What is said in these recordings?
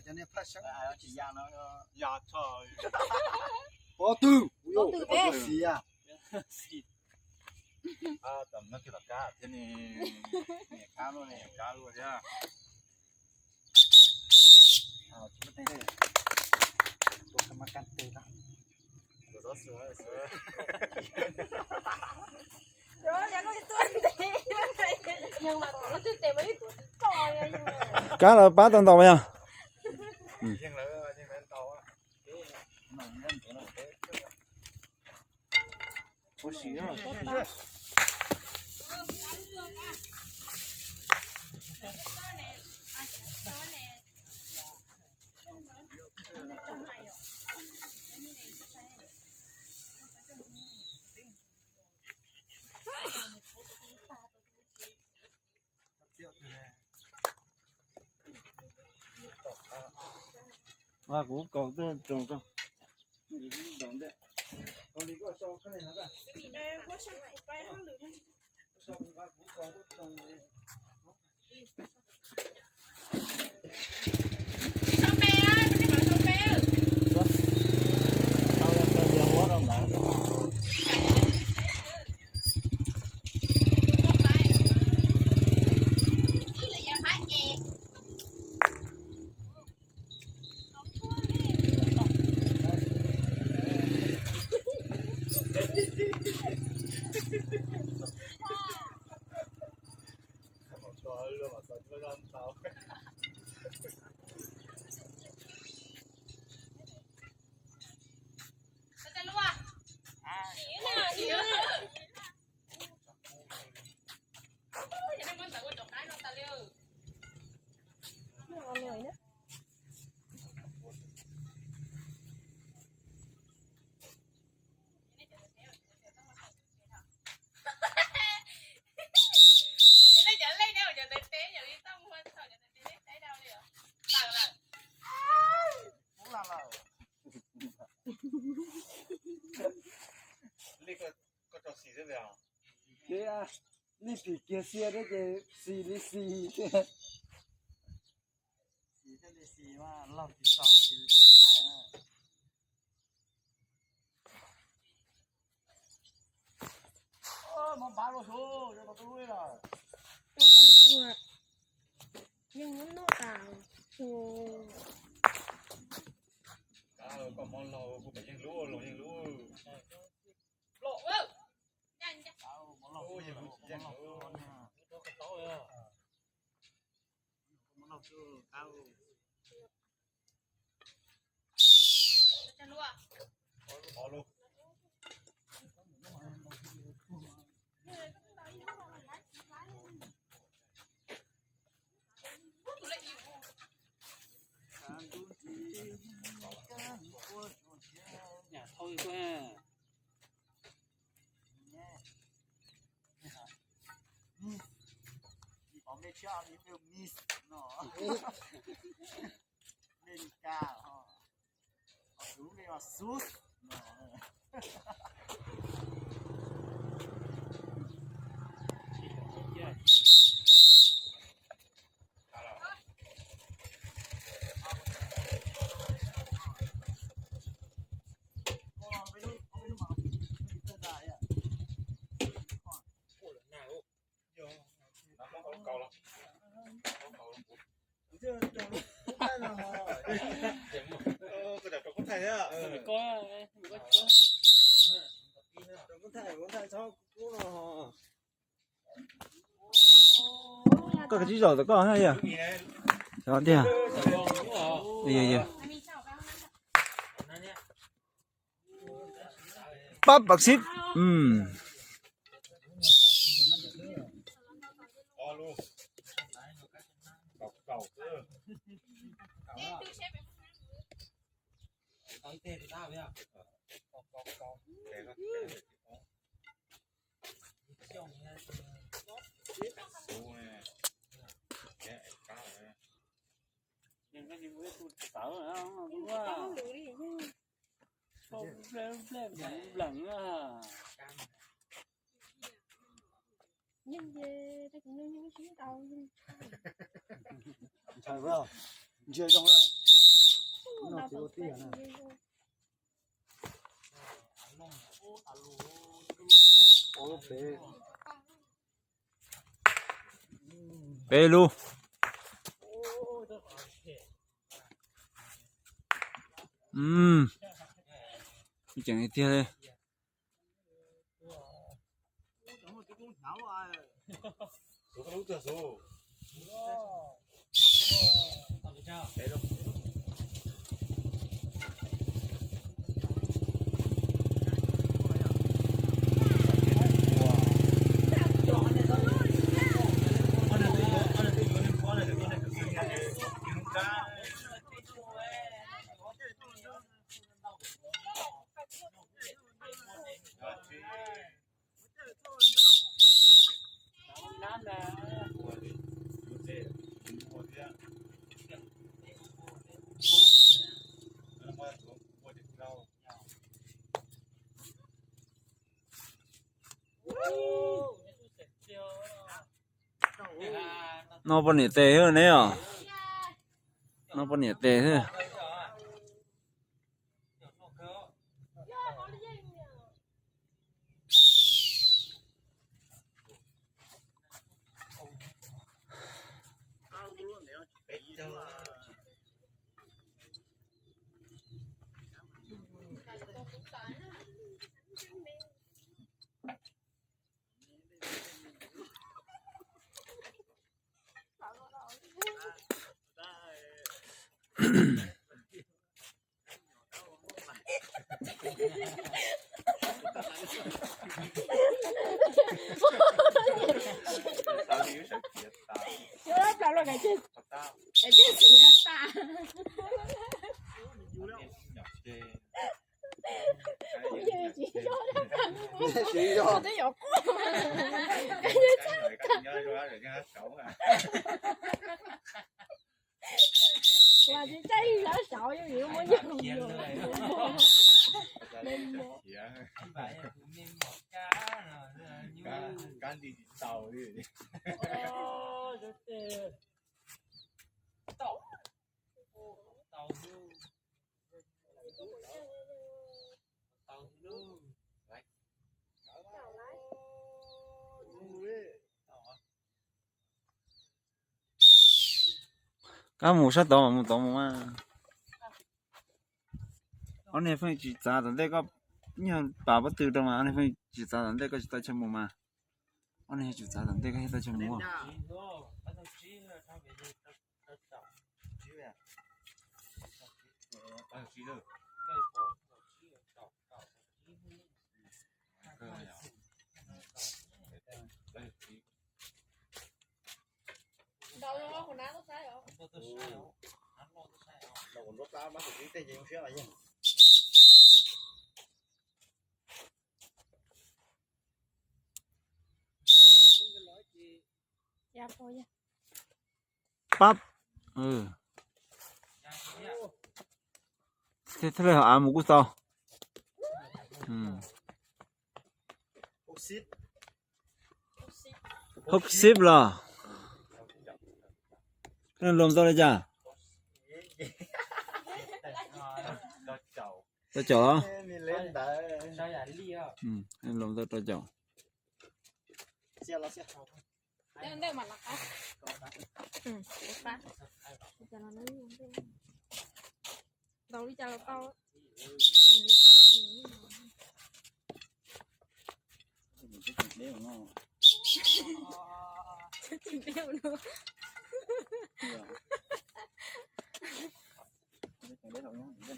Cov niag phaj seeb. Ya tso. Pob twg? Pob twg? Pob twg xis a? Tam no kis tom kab thiab ne. Niam kab luaj ne, kab luaj thiab. Kab los pab tau ntau yog. Kuv kaus tuaj tsoos tso. Nej tim kiag xia thiab ces xis li xis thiab. Xis thiaj li xis mas laug tsis tau xis li xis haib na. Muab npab luaj xwb, yuav tau tub lub lawm. Yeej muab noj tas. Koj muab laug kuv pem yeej lub, laug yeej lub. Miss, mej tsis hais li peb Miss no. Amelikas ho, ho tus lub npe ua Sus no. Koj kav tsij zaum tom koj na yog. Xyov tiag. Pab pam xib. Ntshai, ntshai zoo na. No txiv ua tib yam na. Peb lub. Tseem tiag li. No poj niam tes xwb ne os. No poj niam tes xwb. Koj mus sab tod mas mus tod mus mas. Ob niag pheej tsis txav tom ntej koj, nyuag pas pob tw rau mas ob niag pheej tsis txav tom ntej koj tsis tau chaw mus mas. Ob niag tsis txav tom ntej koj thiaj tau chaw mus. Pab. Thiaj li ho av mus kuj tau. Hoob xib los? Lom ntau li cas? Rau caum los? Lom ntau rau caum.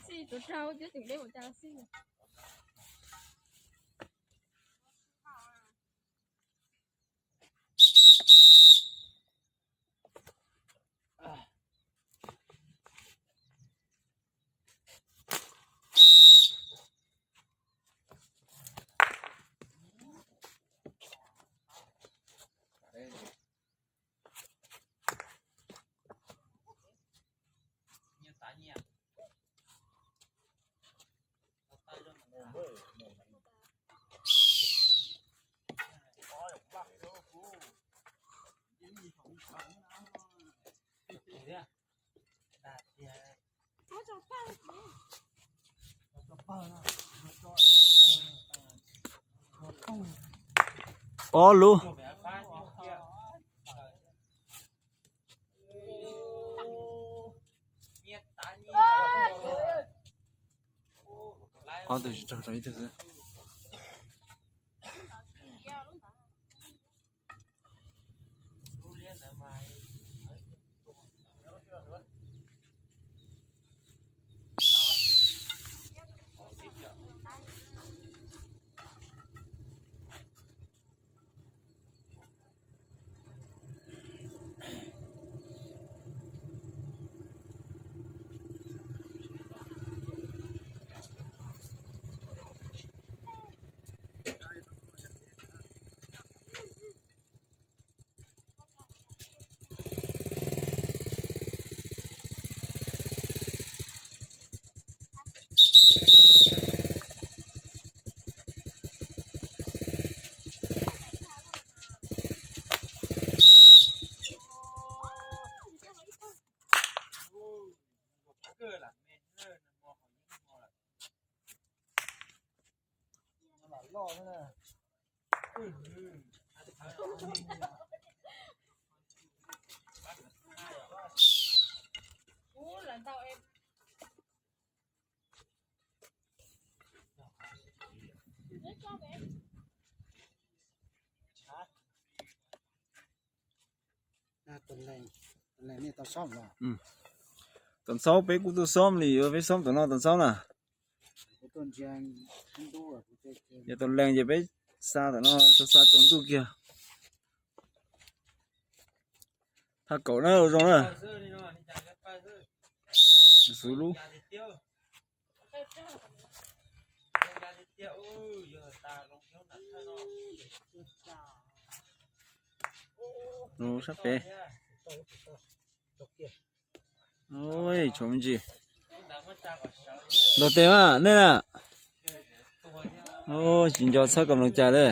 Xij, tus rau cuab tseem deb ua cas xij. Ob lub. Ob tug tsis raug rau ib tug xwb. Tus ntxhab peb kuj tuaj xob li, peb xob tus no tus ntxhab na. Yog tus lees ces peb xa tus no, xa xa tsaus ntuj kiag. Thaj kaum na, zoo na. Xub lub. Sab pem. Tshuav me ntsis. Ntaus tes mas nej na. Tsis nco txhawb kom loo cas li.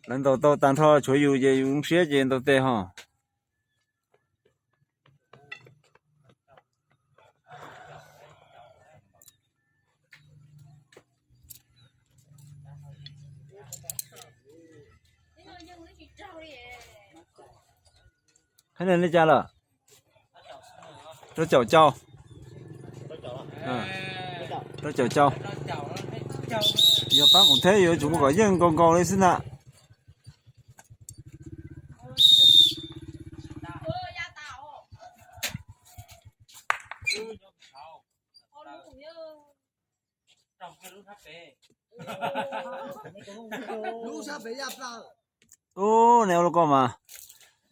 Lawv ntaus tau tag nrho tshuav yus ces yus zoo siab ces ntaus tes ho. Qhov no li cas lawm? Rau caum cau. Rau caum cau. Yog qaab khoom theb yuav tsum muaj kom yeej nkaus nkaus li xwb ntag. Ub, neb ua lub ko mas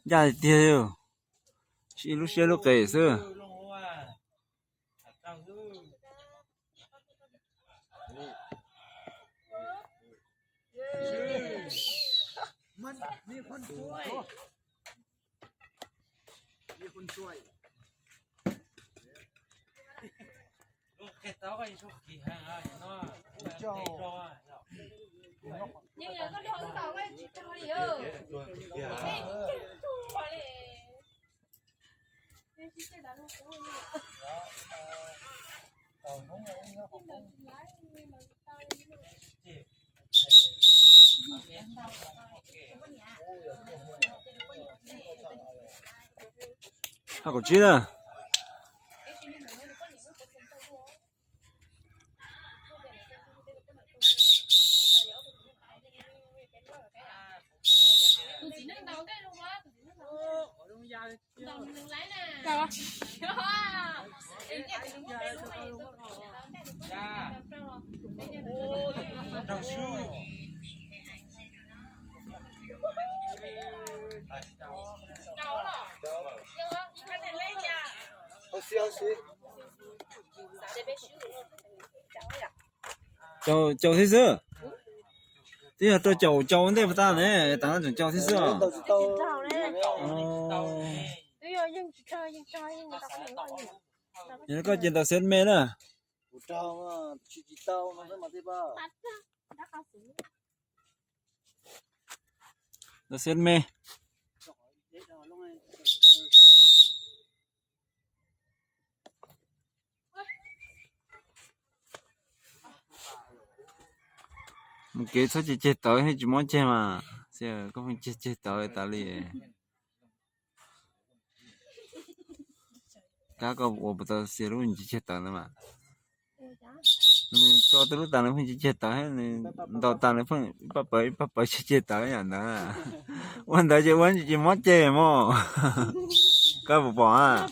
ncaj tiag tiag, ib lub siab lub qes xwb. Thaj kaum tsib na. Caum, caum thiab xwb. Twb yog rau caum caum ntej puas tau ne, tas no tseem caum thiab xwb os. Yog koj ces ntaus xev me na. Ntaus xev me. Mus kev txhob ceg ceg tawv, tsis mob ceg mas. Koj pheej ceg ceg tawv tas li. Kab koj ua puas tau xia lub ceg ceg tawv ntawd mas. Nws tso tau lub tas nws pheej ceg ceg tawv, nws ntaus tas nws pheej ib pab pawv ib pab pawv ceg ceg tawv yam ntawd. Ua ntawd ces ua tsis mob ceg mog. Koj puas pom a?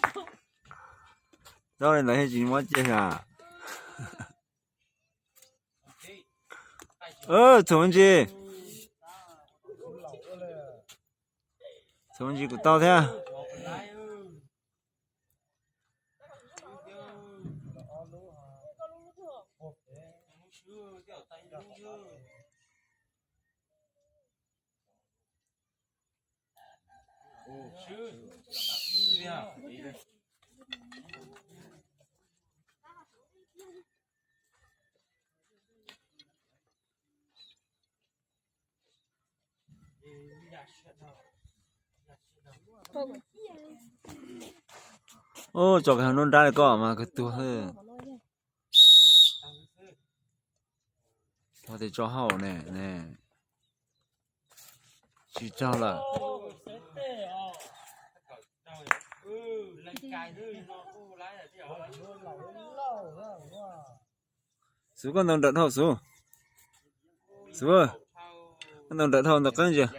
Txhob li ntawd thiaj tsis mob ceg a. Txhuam me ntsis, txhuam me ntsis kuv tau thiab. Ub, tso kiag hauv nruab nrab li koj mas kawg tuag xwb. Ua tias tso hauj ne, ne. Tsis tsaug lawm. Xub, koj ntaus nrawm dhau Xub. Xub, koj ntaus nrawm dhau ntaus qeeb ntsis.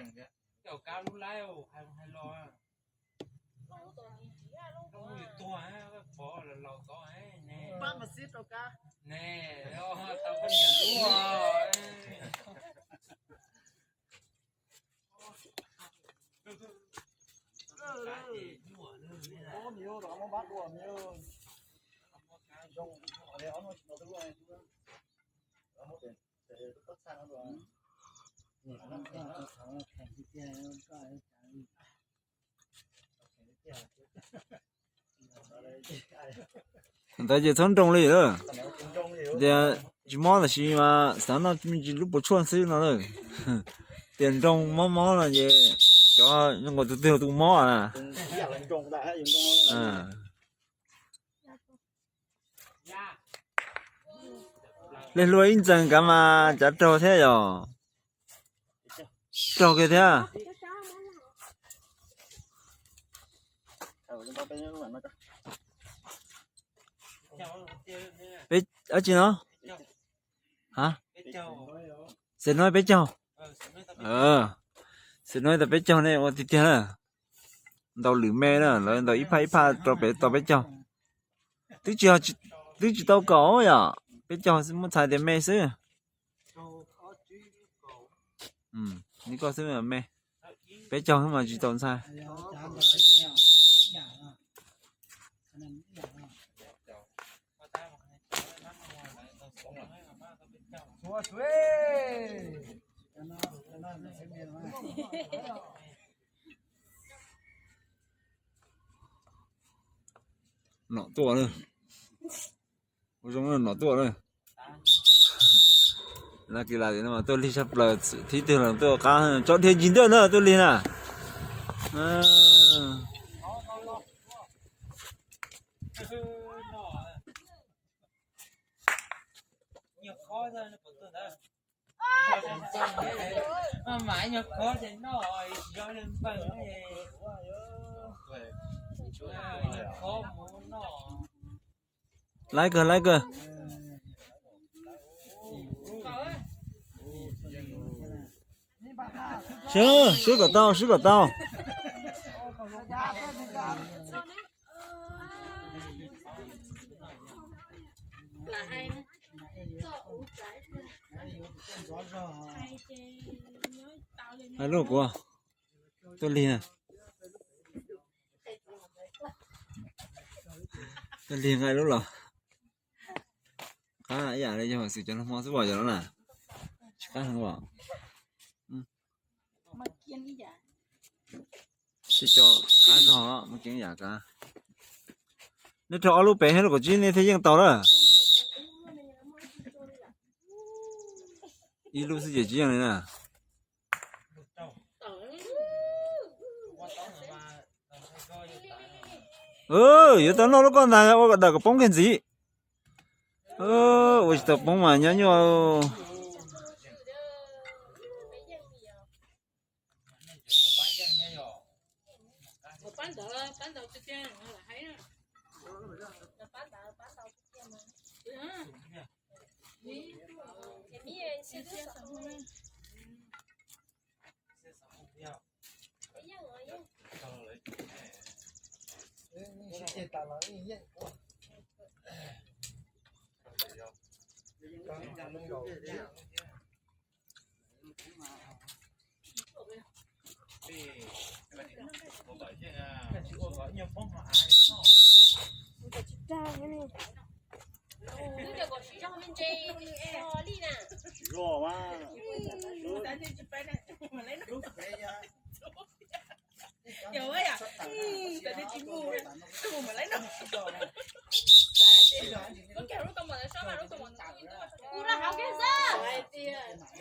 Ntawd ces txhob nroo li lawm. Tias tsis mob tab sis mas xav noj me ntsis lub puas tshuaj xwb no lawm. Tias nroo mob mob no ces cov zoo nkaus tus twg tus mob na. Hle hlua ib ntxees kav mas cav raug thiab yom. Raug kiag thiab. Peb, dab tsi no? Ha? Xeem no peb caug. Xeem no tau peb caug ne, ua tiag tiag na. Ntaus lwm me na, lawv ntaus ib phaj ib phaj rau pem tau peb caug. Twb tsis, twb tsis tau kaum yom, peb caug xwb, muab txhais tias me xwb. Li koj xwb me, peb caug xwb mas tsis tau ntxhais. Nom tuaj na. Ua zoo na, nom tuaj na. Laj kis las no mas tuaj lig tshaj plaws, thib twg los tuaj qab, tso dhia ncig ntawj na tuaj lig na. Laiv kawg, laiv kawg. Swb, swb kom tau, swb kom tau. Hais lus kuv tuaj lig na. Tuaj lig nqa lub los. Qab ib yam li yog xwm cov hmo xwb pom yog los na. Tsis qab heev os. Sib co qab zog, muaj ceev yam kav. Nej rau ob lub pem thiab lub kaum tsib nej thiaj yeej tau lawm. Ib lub xwb ces tsis yeej li na. Yuav tau noj lub koj ntag, ua kom dawm kom poob kiag ntxiv. Ua tsis tau poob mas nyob nyuaj.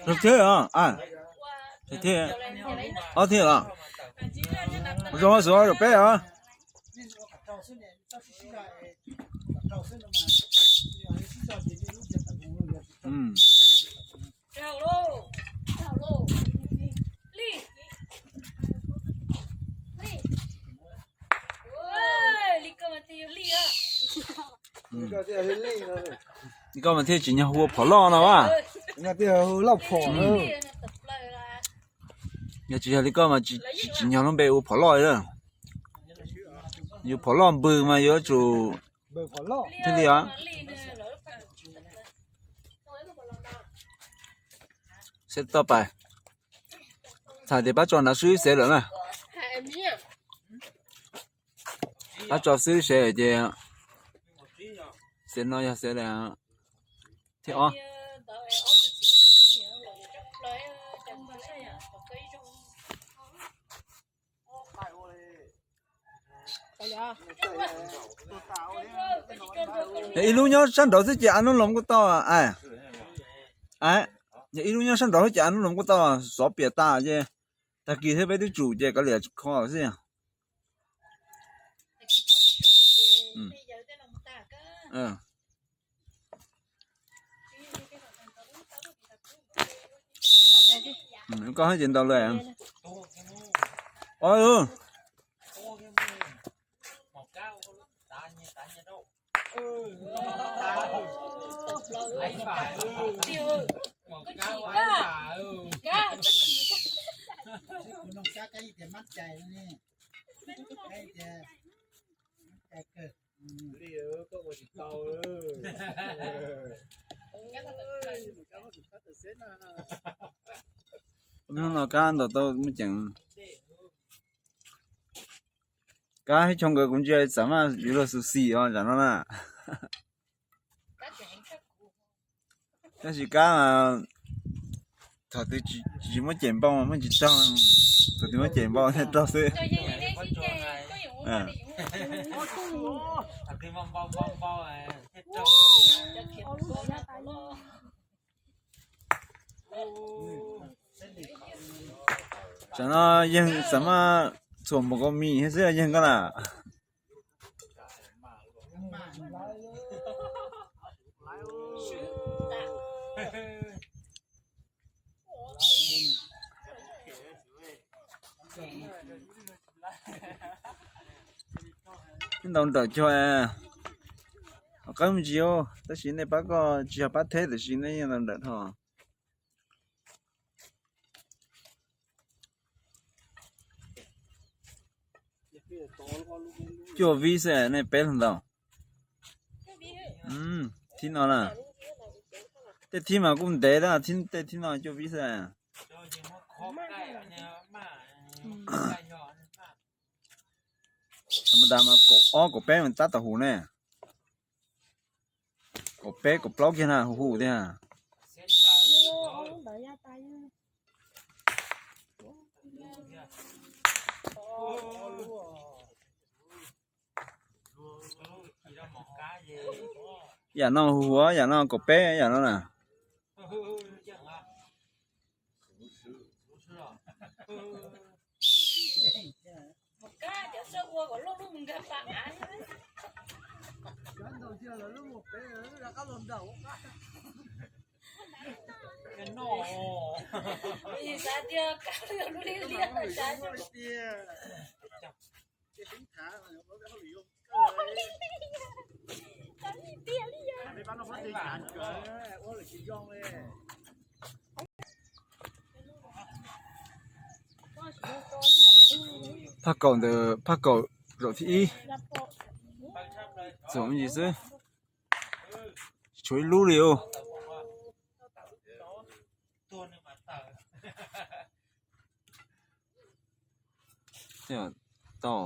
Rau thiab os, a, rau thiab. Ob thiab los. Zoo xwb rau peb os. Koj mas thiaj tsis nyob hu ua phom loj no a. Yog tsis yog li koj mas tsis, tsis, tsis nyob lub npe ua phom loj li. Yus phom loj npws mas yuav tsum thiaj li os. Xev toj pais, txhais tias pab tso nrad swb xev lawm na. Pab tso xwb xev lawm ces xev no yog xev lawm thiab os. Yog ib lub nyob sab nraud xwb ces a nub loos kuj tau. Yog ib lub nyob sab nraud xwb ces a nub loos kuj tau, xov piam tas ces tag kis thiab peb twb tsum ces kav liam kho xwb. Koj ces ntau lawm. Hnub no kab ntau tau muaj ceem. Kab thiab Choo nkawd kuv ntsia xav mas yuav luag xus xis os tam no na. Tab sis kab mas thaum twg tsis muab cem npau muab tsis raug, thaum twg muab cem npau thiaj raug xwb. Tsam no yeeg xav mas txhuam npaum nkaus mis thiab xwb yeeg koj na. Ntaus nrawm cuag, qab me ntsis, tab sis nej pab koj tsis yog pab theb tiam sis nej yeej ntaus nrawm dhau. Cuaj vib xwb nej peb leeg ntaus. Thib no na, tej thib mas kuj ntev tab, tej thib no cuaj vib xwb. Tha ma da mas kaum ob kaum peb mas tab tom huv ne. Kaum peb kaum plaub kiag na, huv huv tiag. Yam no huv huv, yam no kaum peb yam no na. Phaj kaum ntawm phaj kaum zaum thib ib. Txom me ntsis xwb. Tshuav ib lub li os. Tau.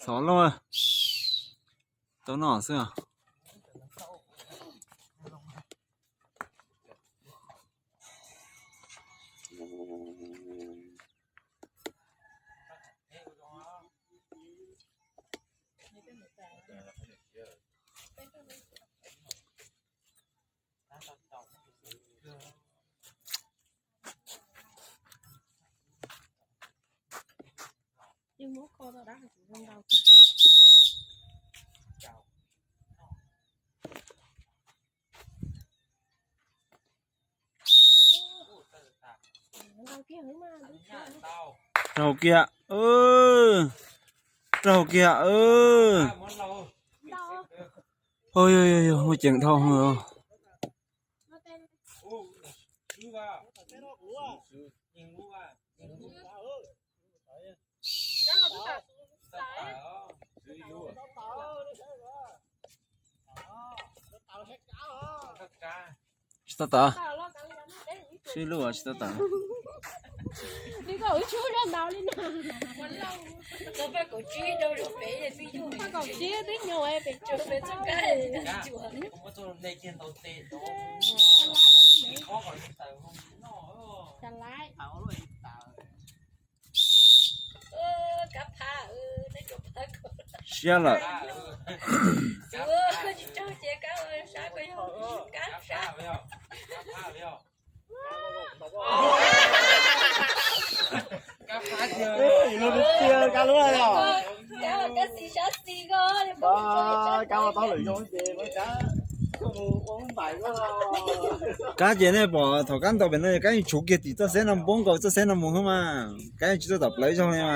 Xov loj. Tau noj xwb. Raug kiag, raug kiag. Hu, yog yog yog, muaj ceem dhau. Tsis tau tawm. Sib lub tsis tau tawm. Siab lawm. Kab ces nej pom thaum kab ntaus pem no, kab yeej tshuv kiag tim txoj xeb no, npuab nkaus txoj xeb no mus xwb mas, kab yeej tsis tuaj tom plawv zog li mas.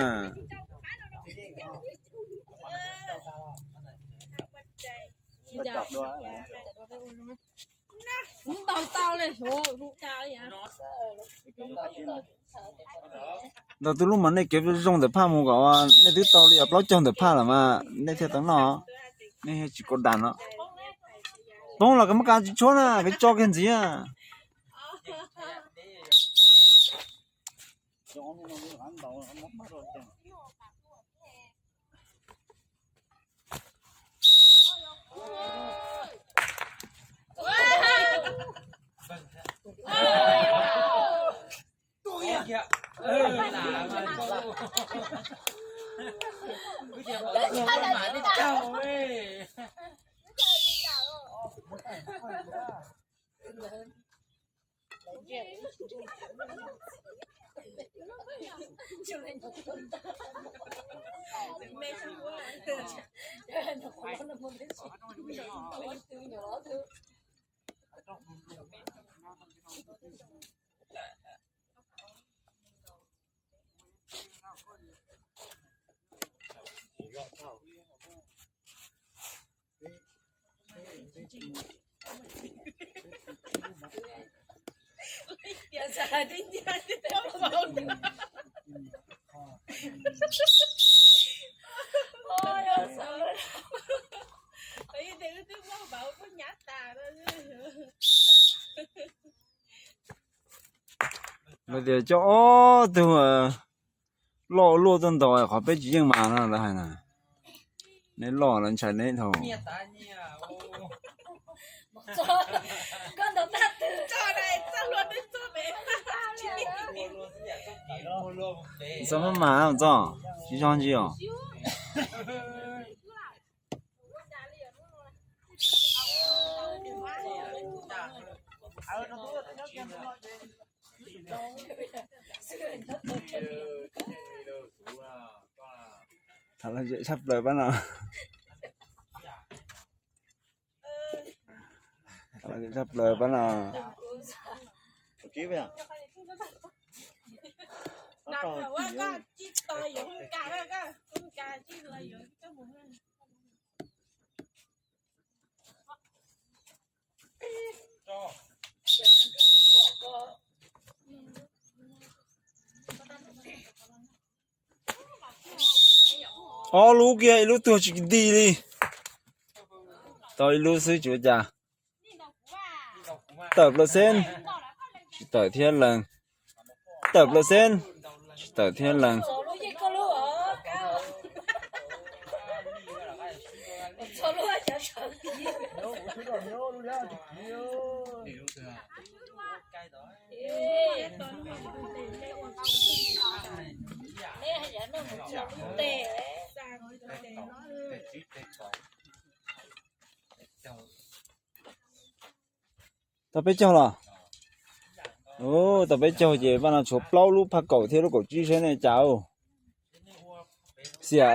Ntaus tus lub mas nej kev zoo ntawm phaj mus kom nej twb tau li plaub caug ntawm phaj lawm mas nej thiaj tau noj, nej thiaj tsis kov das no. Poob los koj muab kav tsis tshuab na, koj tso kiag ntxiv. Lawv tias coj ob tug loj luaj tuaj ntaus qhov peb tsis yeej mas no lawv hais na. Neb loj lawv ntshai neb dhau. Txog maj mas txog tsis zog ntsis os. Tham lom zem tshaj plaws pab no. Tham lom zem tshaj plaws pab no. Ob lub kiag ib lub tuag tsis nti li. Tau ib lub xwb tsis ua cas. Tawm plaws xeb. Tsis tawm thiab lees. Tawm plaws xeb. Tsis tawm thiab lees. Tau peb caug los? Tau peb caug ces npaj no tshuav plaub lub phaj kaum thiab lub kaum tsib saib nej cas. Xiam,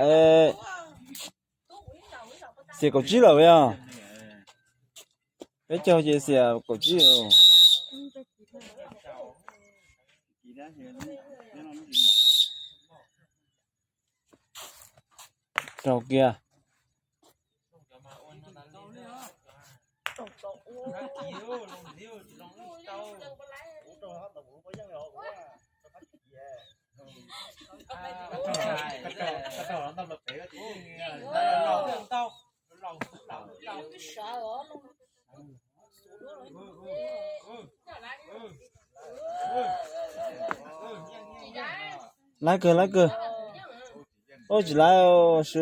xiam kaum tsib lawm yog? Peb caug ces xiam kaum tsib. Raug kiag. Laiv kawg, laiv kawg. Ua tsis laiv sw.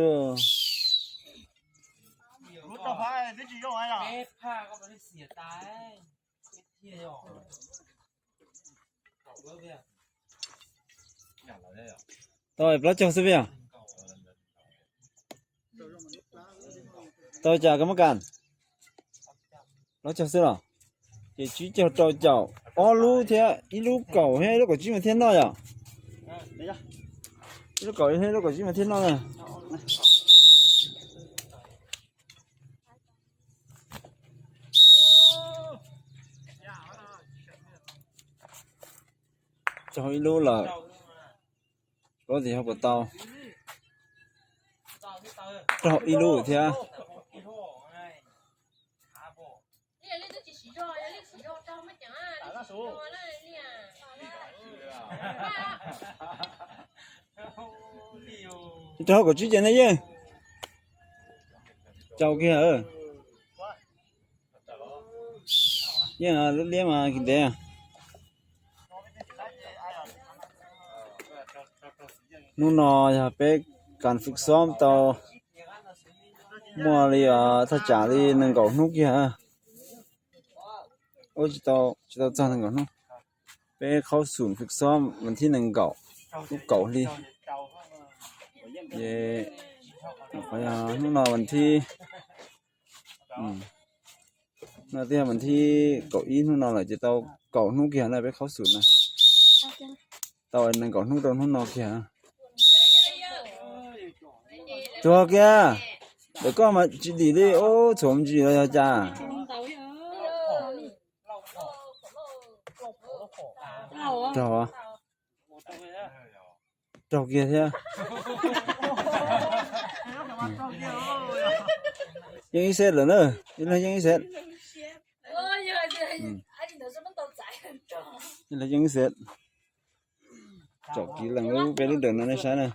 Tau plaub caug xwb peb yog? Tau cas koj muab kas? Plaub caug xwb los? Ces tsib caug rau caum, ob lub thiab ib lub kaum thiab ib lub kaum tsib mas thiaj noj yom? Ib lub kaum thiab ib lub kaum tsib mas thiaj noj na. Raug ib lub lawm. Kov tis ho puas tau? Raug ib lub thiab. Raug kaum tsib ces nej yeej tau kiag. Yeej lub liab mas ntev. Hnub no yog peb kas fwj xob tau muaj li thaj tsam li nees nkaum hnub kiag. Ua tsis tau, tsis tau txog nees nkaum hnub. Peb khaub xum fwj xob vas thib nees nkaum, lub kaum hli. Ces qhov yog hnub no vas thib, no twb yog vas thib kaum ib hnub no lawm ces tau kaum hnub kiag na peb khaub xum na. Tau nees nkaum hnub rau hnub no kiag. Tuag kiag, ntawm koj mas tsis dim li, ub, txhuam me ntsis los yog cas? Raug, raug kiag thiab. Yeej ib xees lawm na, ib leeg yeej ib xees. Ib leeg yeej ib xees. Tsom kiv lees lub peb lub dawm no nej saib na.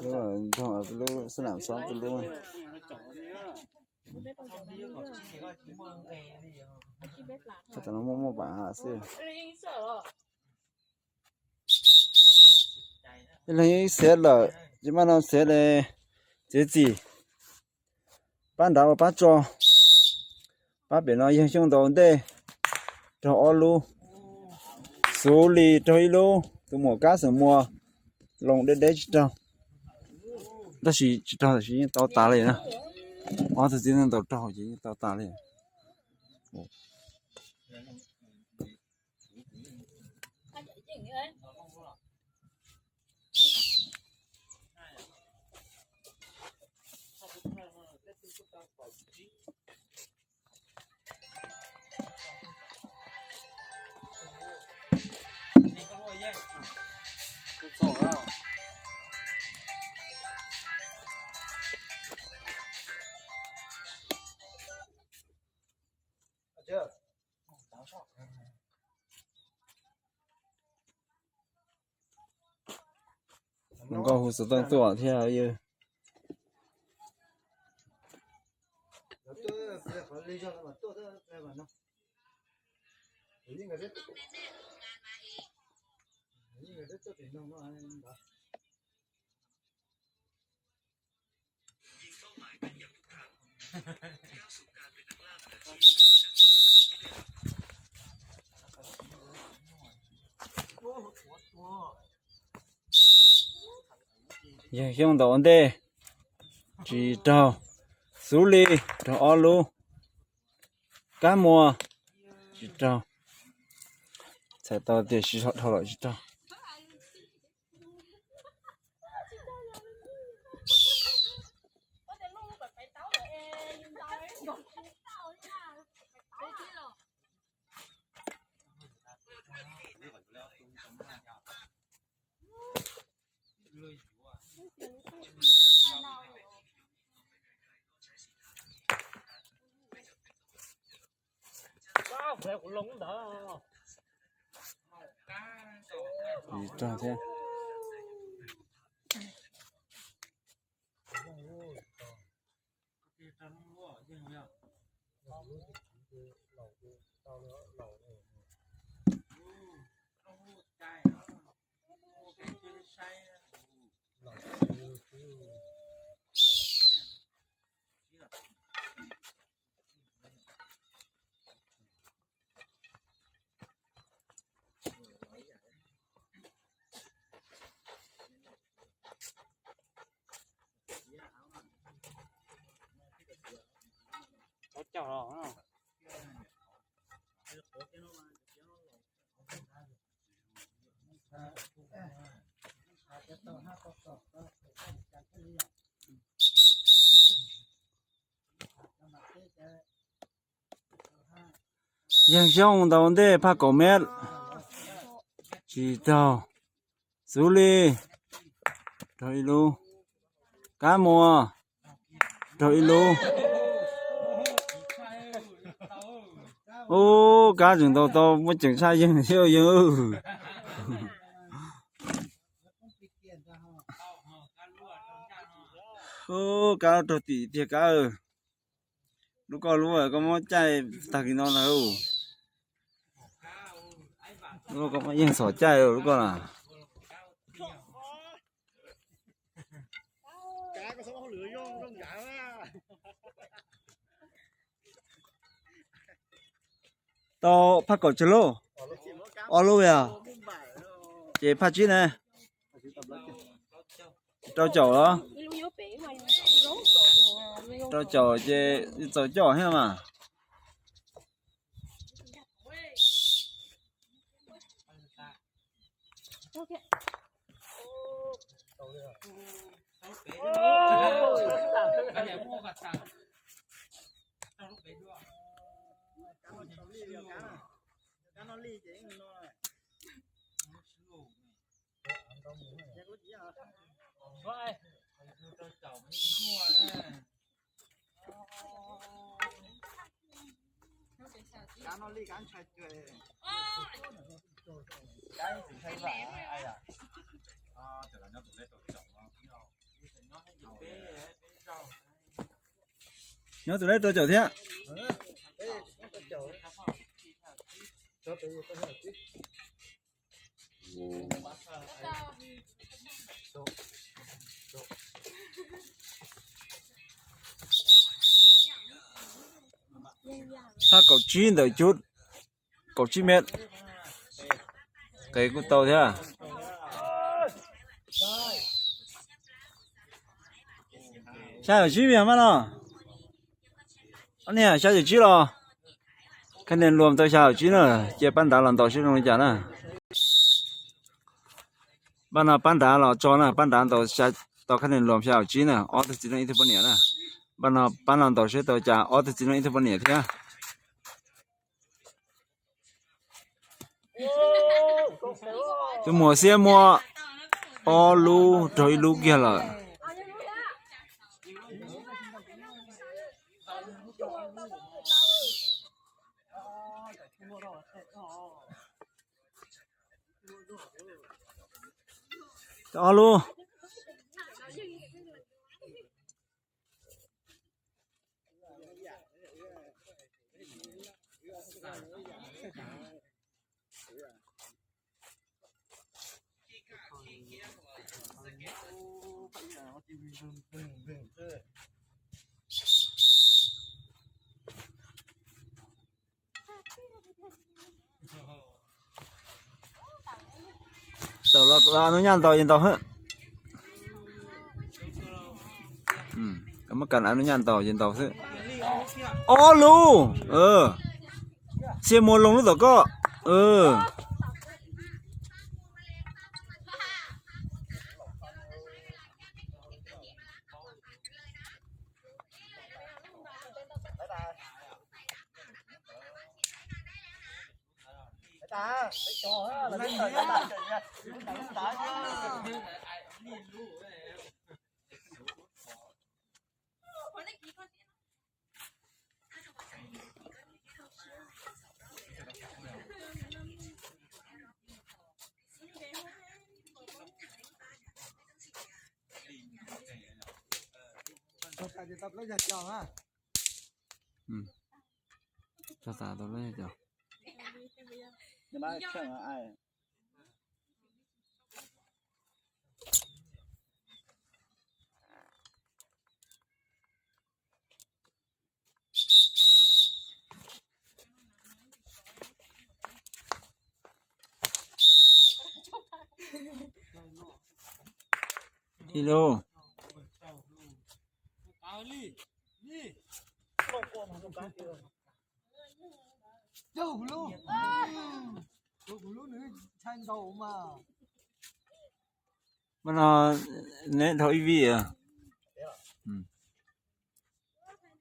Lub, lub xab nam xob peb lub. Thaum no muaj muaj pam hav xwb. Ib leeg yeej ib xees lawm, ces maj no xees li txiav txim. Pab nrad ua pab tso, pab pem no yog xyoo ntau ntej. Raug ob lub, xub li raug ib lub, tus muam kab xeem muas loo deb deb tsis raug. Tab sis tsis raug, tab sis yeej tau tas li na. Ob tug txiv neej ntaus raug ces yeej tau tas li. Nkauj hu xov tooj tuaj thiab yawg. Yawg Xyooj ntaus ua ntej, tsis raug. Xub Lis raug ob lub. Kab Muas tsis raug. Txhais tau tias siv dhau lawm tsis raug. Tsis raug thiab. Yawg Xyooj ntaus ntej phaj kaum mev, tsis raug. Xub Lis raug ib lub. Kab Muas raug ib lub. Ub, Kab tseem ntaus tau muaj ceem tshaj Yawg thiab Yawg. Ub, Kab raug tim tiag Kab. Lub koj lub koj muab caij tag kis no ntag. Lub koj muab yeej xom caij lub koj na. Tau phaj kaum tsawg lub? Ob lub yog? Ces phaj tsib ne? Rau caum los? Rau caum ces txaus coj thiab mas. Nyob tus leb rau caum thiab. Thaj kaum tsib ntawm cub kaum tsib mev. Qe kuj tau thiab. Xya caum tsib mev mas no. Ob niag xya caum tsib los. Khab nias luam tau xya caum tsib na, cia pab nrad los ntaus seb zoo li cas na. Pab no pab nrad los tso na, pab nrad ntaus tau khab nias luam xya caum tsib na, ob tug txiv neej ib tug poj niam na. Pab no pab no ntaus seb tau cas ob tug txiv neej ib tug poj niam thiab. Tus muam xiab muaj ob lub raug ib lub kiag lawm. Ob lub. Tau los, los nub nyaj ntaus ces ntaus xwb. Muab kas nub nyaj ntaus ces ntaus xwb. Ob lub. Xiab muag loo lub tom koj. Tso tas tau lawm cov. Ib lub. Mas no neb dhau ib vib.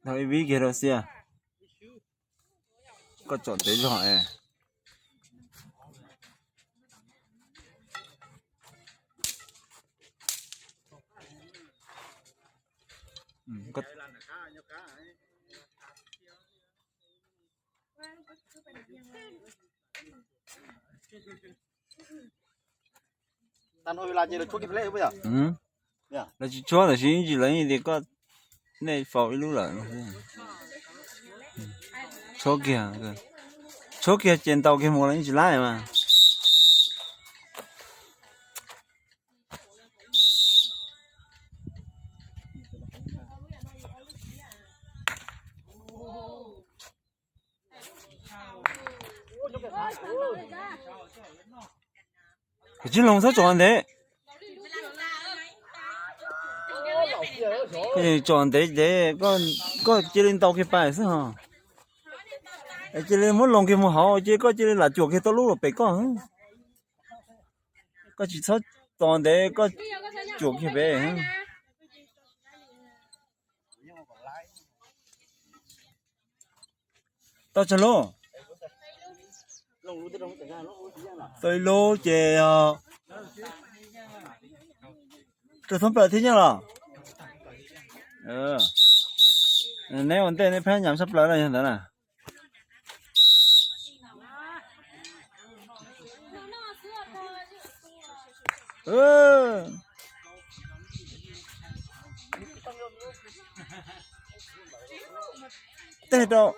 Dhau ib vib kiag rau xia. Koj tsom ntev zog es. Lawv tsis tshuab tab sis ib ntsis lawv tias koj, nej faus ib lub lawm. Tshuab kiag, tshuab kiag ces ntaus kiag mus los yeej tsis laib mas. Koj tsis loos txhob tsom ntev. Tsom ntev ntev, koj cia li ntaus kiag pais xwb hos. Cia li muab loos kiag mus hauv, cia koj cia li lam cuam kiag tau lub los pem koj. Koj tsis txhob tos ntev, koj cuam kiag pem. Tau tsawg lub? Tau ib lub ces rau thoob plaws thiab nyob los. Neb ua ntej neb phab nyam sab plaws no yog ntawd na. Tej rau.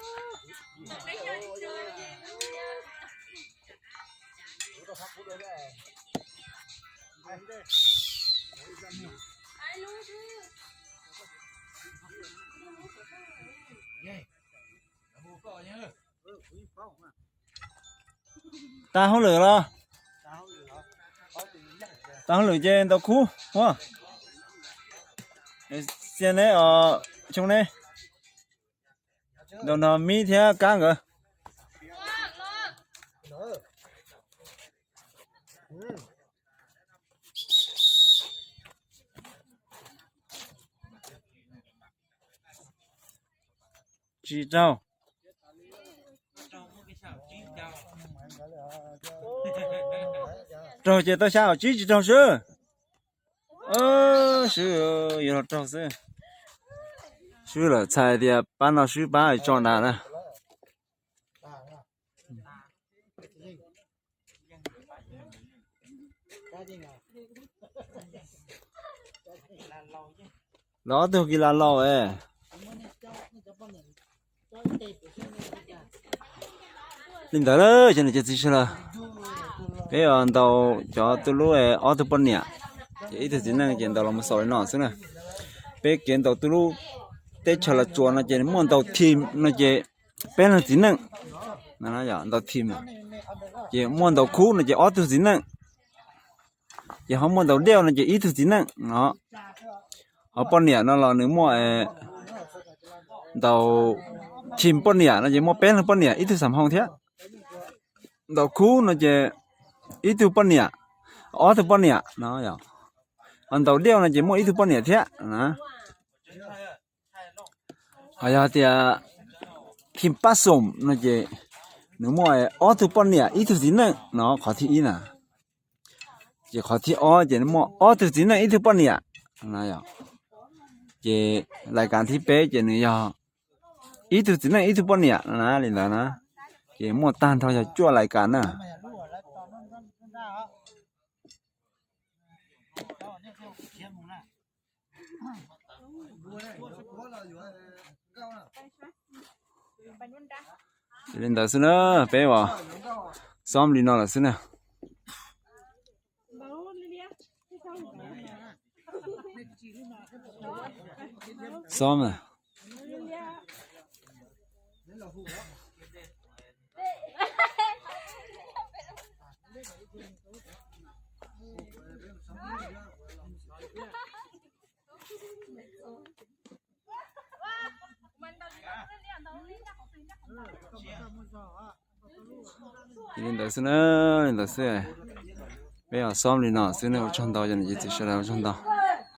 Tas hauj lwm los? Tas hauj lwm ces ntaus khub ua. Xia neb os, Xyoo neb. Ntaus no Mib thiab Kab nkawd. Tsib rau. Raug ces tau xya, tsib tsis raug swb. Swb, yuav los raug xwb. Swb lawm txhais tias pab no swb pab tso nrad na. Los ob tug kis las laus es. Li ntawd lawm ces nws ces txiv sawv lawm. Peb ntaus cov tus lub ob tug poj niam, ces ib tug txiv neej ces ntaus los mus xaus li no xwb na. peb kev ntaus tuj lub teb chaws Los Tsuas no ces muaj ntaus thim no ces peb leeg txiv neej, ntaus thim, ces muaj ntaus khub no ces ob tug txiv neej, ces ho muaj ntaus diauj no ces ib tug txiv neej no. Ho poj niam no los nws muaj ntaus thim poj niam no ces muaj peb leeg poj niam ib tug xam hoo thiab. Ntaus khub no ces ib tug poj niam, ob tug poj niam no. Ho ntaus diauj no ces muaj ib tug poj niam thiab na. Ho yog tias thim pab xoom no ces nws muaj ob tug poj niam ib tug txiv neej no qhov thib ib na. Ces qhov thib ob ces nws muaj ob tug txiv neej ib tug poj niam. Ces lais kas thib peb ces nws yog ib tug txiv neej ib tug poj niam na li ntawd na. Ces muaj tag nrho yog cuaj lais kas na. Li ntawd xwb na, peb ua xom li no lawm xwb na. Xom na. Li ntawd xwb na, li ntawd xwb. Peb ua xom li no xwb na, ua tsaug ntau cov niam cov txiv sawv daws, ua tsaug ntau.